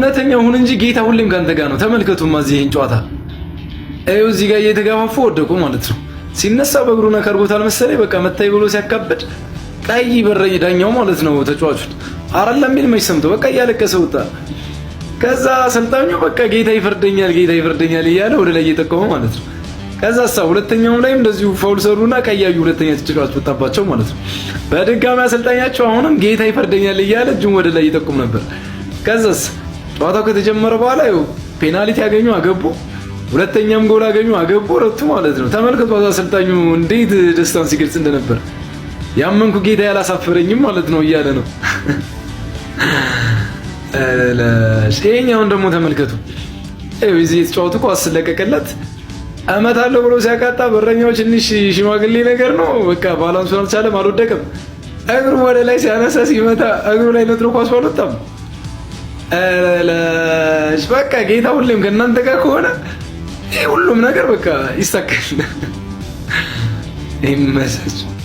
እውነተኛ ሁን እንጂ ጌታ ሁሌም ካንተ ጋር ነው። ተመልከቱማ እዚህ ይህን ጨዋታ ይኸው እዚህ ጋር እየተገፋፉ ወደቁ ማለት ነው። ሲነሳ በእግሩ ነካ አድርጎታል መሰለኝ። በቃ መታይ ብሎ ሲያካብድ ቀይ በረኝ ዳኛው ማለት ነው ተጫዋቹን አይደለም የሚል መች ሰምቶ በቃ እያለቀሰ ወጣ። ከዛ አሰልጣኙ በቃ ጌታ ይፈርደኛል፣ ጌታ ይፈርደኛል እያለ ወደ ላይ እየጠቆመ ማለት ነው። ከዛ ሳ ሁለተኛውም ላይም እንደዚሁ foul ሰሩና ቀያዩ ሁለተኛ ተጫዋች ወጣባቸው ማለት ነው። በድጋሚ አሰልጣኛቸው አሁንም ጌታ ይፈርደኛል እያለ እጁን ወደ ላይ እየጠቆም ነበር። ከዛስ ጨዋታው ከተጀመረ በኋላ ይኸው ፔናልቲ ያገኙ አገቡ፣ ሁለተኛም ጎል አገኙ አገቡ፣ ረቱ ማለት ነው። ተመልከቱ አሰልጣኙ እንዴት ደስታን ሲገልጽ እንደነበር። ያመንኩ ጌታ ያላሳፈረኝም ማለት ነው እያለ ነው። ይሄኛውን ደግሞ ተመልከቱ። እዚህ የተጫወቱ ኳስ ስለቀቀለት እመታለሁ ብሎ ሲያቃጣ በረኛው ትንሽ ሽማግሌ ነገር ነው። በቃ balance ኡን አልቻለም፣ አልወደቀም። እግሩ ወደ ላይ ሲያነሳ ሲመታ እግሩ ላይ ነጥሮ ኳሱ አልወጣም። በቃ ጌታ ሁሌም ከእናንተ ጋር ከሆነ ሁሉም ነገር በቃ ይሳካል። ይመቻችሁ።